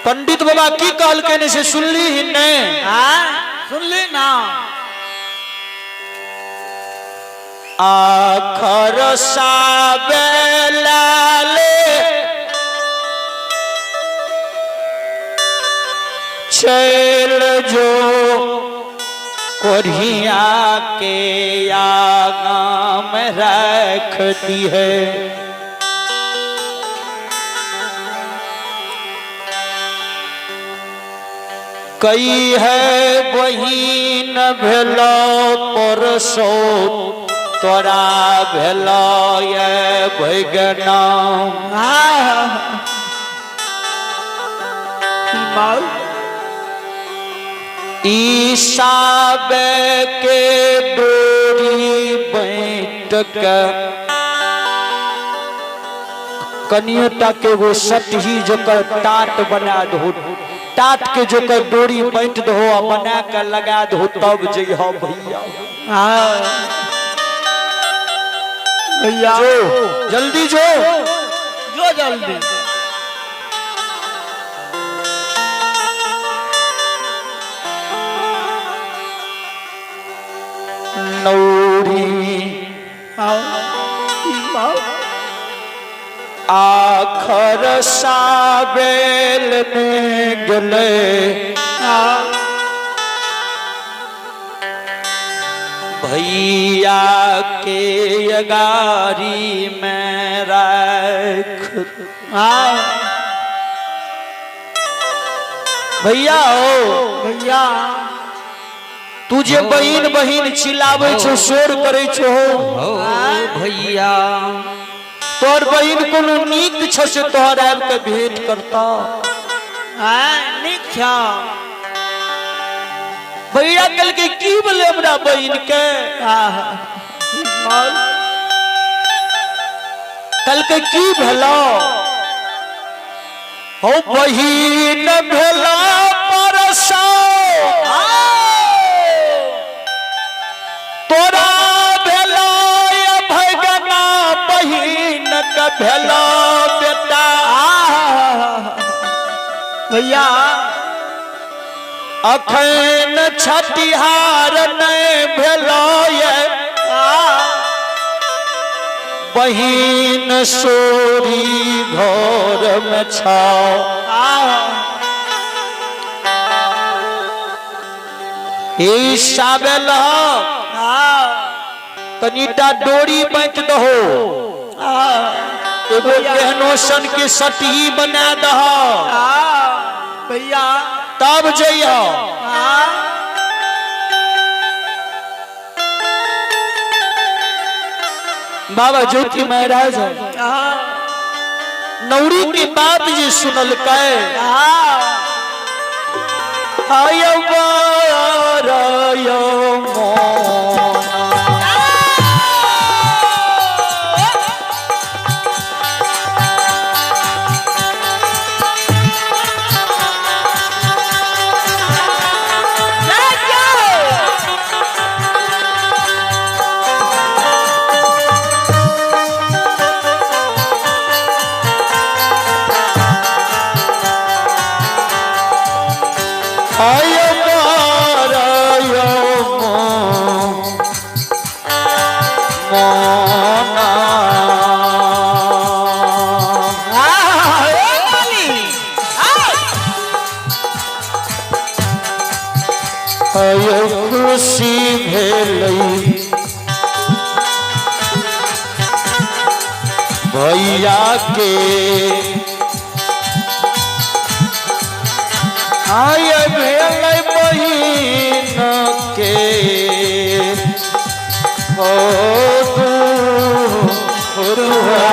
पंडित बाबा की कहलकै से सुनली ही नहीं? सुनली ना। आखर साबेलाले चल जो कोढ़िया के आगाम रख दी है। कई है बहिन भेलो परसो तोरा भेलो ये भगना। ईसाबे के डोरी बैठ के कनियोटा के एगो सटही जोकर टाट बना दहो, टाट के जोकर डोरी बांट दहो आ बना के लगा दहो, तब जइह भैया। भैया जो जल्दी जो, जो जल्दी। नौरी आखर साबेल में गले भैया के गारी में रख। भैया हो भैया, तू जे बहिन बहिन चिल्लाबै छो, शोर करै छो हो भैया, तोहर बहिन कोनो नीक छ से तोहर आबि के भेंट करता? नीक छ। भैया कहलकै की भेलै हमरा बहिन के? कहलकै की भेलौ? हो बहिन भेला परसौ तोरा भेला भगना, बहिन के भेला बेटा। भैया अखन छठिहार नहीं भेलो ये बहिन सोरी घर में छा। साबेल कनिटा डोरी बांट दहो, एगो केहनो सन के सटही बना दहो भैया, तब जइह। बाबा ज्योति महाराज नौरी की बात जे सुनलकै, आय बारय आय बारय मोना। आय खुशी भेलै भैया के, आय भेलै बहिन के हो दुआ।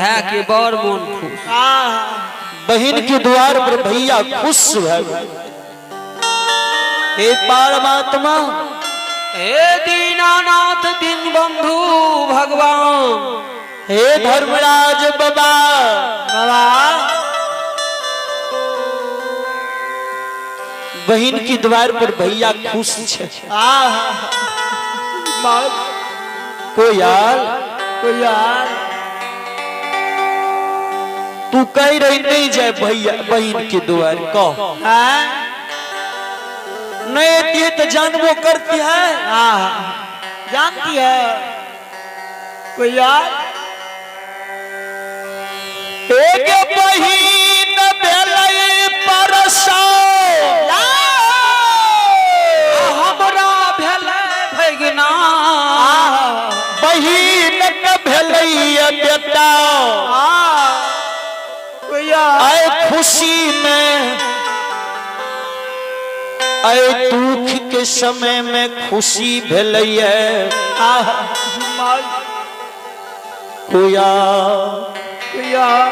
भाय के बड़ मोन खुश। आहा। बहन के द्वार पर भैया खुश भए गेल। हे परमात्मा, हे दीनानाथ दीनबंधु भगवान, हे धर्मराज बाबा, बाबा, बहन के द्वार पर भैया खुश छे। आहा। माँ, कोई यार, कोई यार, तू कह रही नहीं जाए भैया बहन के द्वार कह। हाँ? नहीं आती है तो जानबो करती है। आहा। जानती है कोई यार। एक बहिन भेलै परसौ, हमरा भेलै भगना, बहिन के भेलै बेटा। कोई यार, आए खुशी में, आए दुख के समय में खुशी भेलै। आहा। माँ, कोया, कोई यार,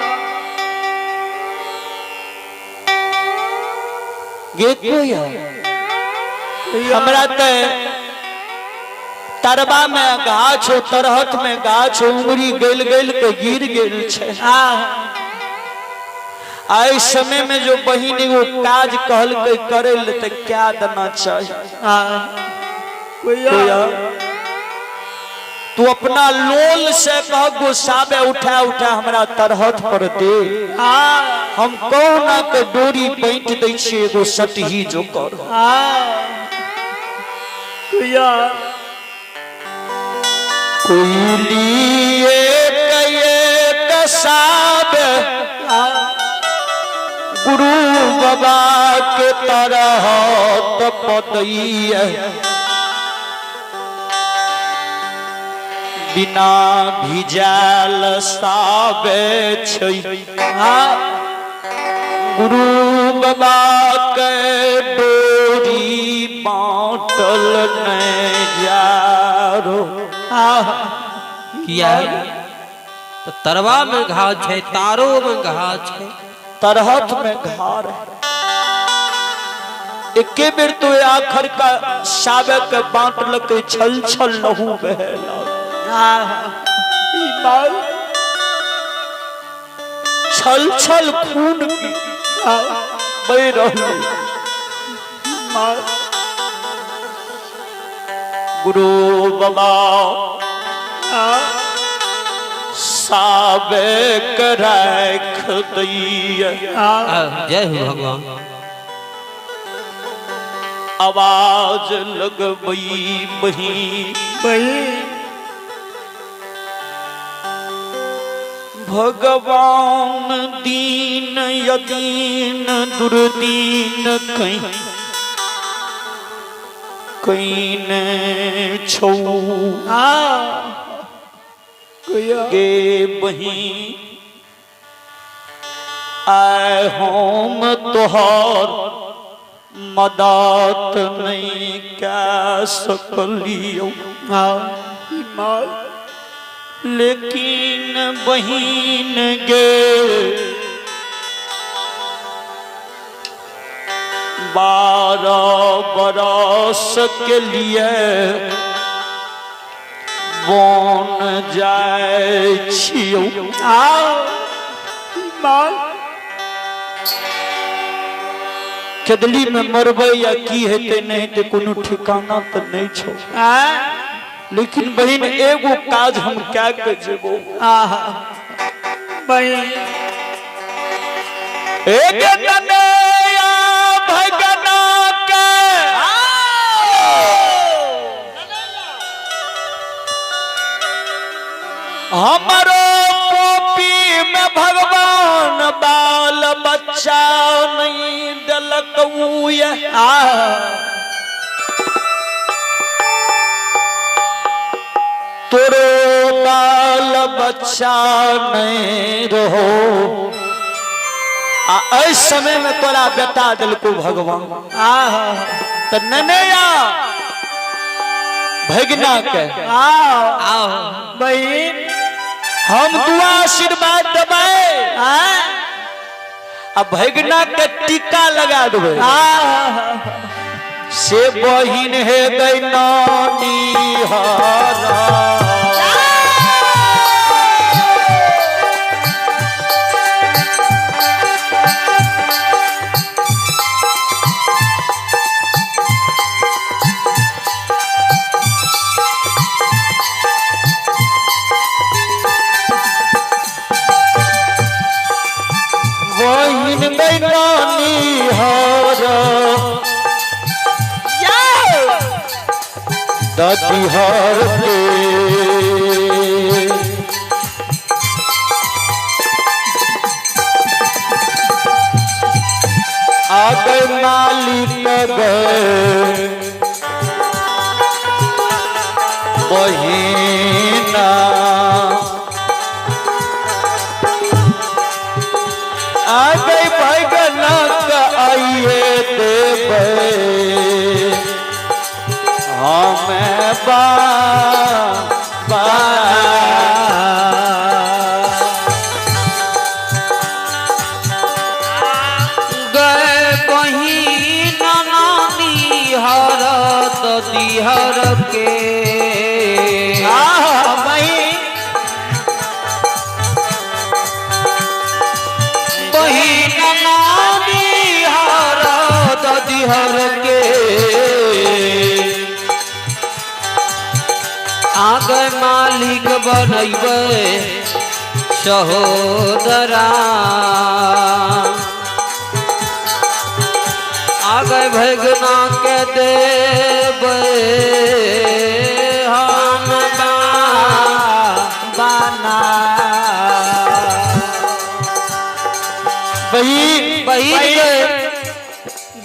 गे कोया, हमरा ते तरबा में गाछ हो, तरहत में गाछ हो, उंगरी गल गल के गिर गेल छै। आहा। आइ समय में जो बहिन एगो काज कहलकै करे ले तऽ क्या देना चाही। आहा। कोई कोया, यार, तू अपना लोल से कह गोसाबे उठा उठा हमरा तरहत पर दे। आहा। हम कहुना के डोरी बांटि दै छियै एगो सटही जो कर। आहा। कोई यार, कोइली एक एक साब आहा। गुरु बाबा के तरह तपदैया, बिना भिजाल साबे छै। हाँ। गुरु बाबा के डोरी बाँटल नहीं जारो। आहा। किया तऽ तरवा में घाव छै, तारो में घाव छै, तरहत में घार है। एके बेर तो आखर का साबे के बांटलक, छल छल लहू बहे लागल। आहा। ई बाल, छल छल खून आहा। बह रहल। माँ, गुरु बाबा आहा। साबे के राख दैया। आहा। जय हो भगवान। आवाज लगबई बही, बही, भगवान दीन यदीन दुर्दीन कहीं कहीं ने छौ। हाँ। कोई यार, गे बही, आय हम तोहर मदद नहीं कै सकलियौ। हाँ। ई माँ, लेकिन बहिन गे, 12 बरस के लिए बन जाय छियौ। आओ। ई माँ, खेदली में मरबै या की हेतै नहि हेतै कोनो ठिकाना तऽ नहि छौ। हाँ। लेकिन बहिन एगो काज हम कए के जेबो। आहा। बहिन, एक कन्हैया भगना के हमरो पोपी में भगवान बाल बच्चा नहीं देलक। आहा। तोरो बाल बच्चा नहीं रहो आ एहि समय में तोरा बेटा देलको भगवान। आहा। तऽ ननैया भगना के आओ। आओ। बहिन, हम दुआ आशीर्वाद देबै आ भगना के टीका लगा देबै। से बहिन हे गई नानी हरा। बहिन गई नानी हरा ददिहर के। आ गए मालिक गए बहिना, आ गए भगना का आइए देवे हमें बा बा। गए बहिन नानी हर दिहर के। बहिन नानी हर दिहर के। आगे मालिक बनैबै सहोदरा, आगे भगना के देबै हम बाना। बहिन बहिन गे,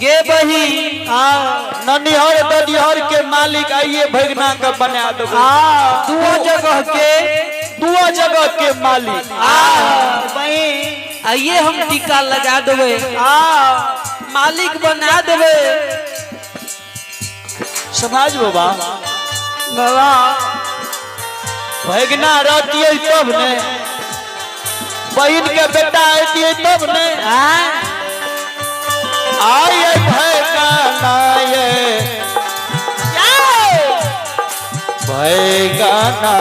गे बहिन। ननिहर ददिहर के मालिक आइए भगना के बना देबै। दुओ जगह के, दुआ जगह के मालिक। बहिन आइए हम टीका लगा देबै, मालिक बना देबै। समाज बाबा बाबा भगना रहतियै तब ने, बहिन के बेटा अतियै तब ने। आये भगना ये भगना,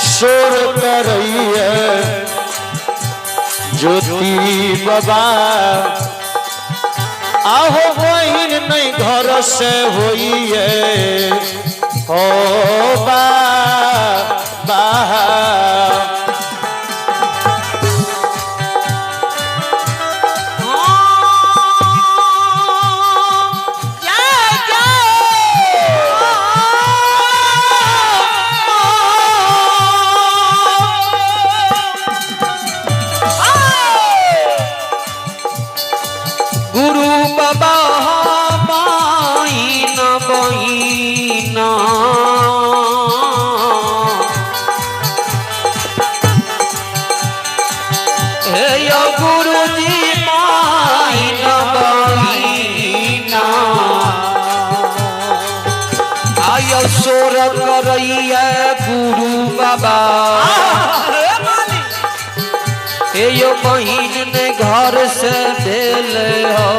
शोर करैये ज्योति बाबा। आहो बहिन नहीं घर से होइए हो बा बा। गुरु बाबा बहिन बहिन, हे यो गुरुजी बहिन बहिन। आयो शोर करैया गुरु बाबा, हे यो बहिन ने घर से भेल हो।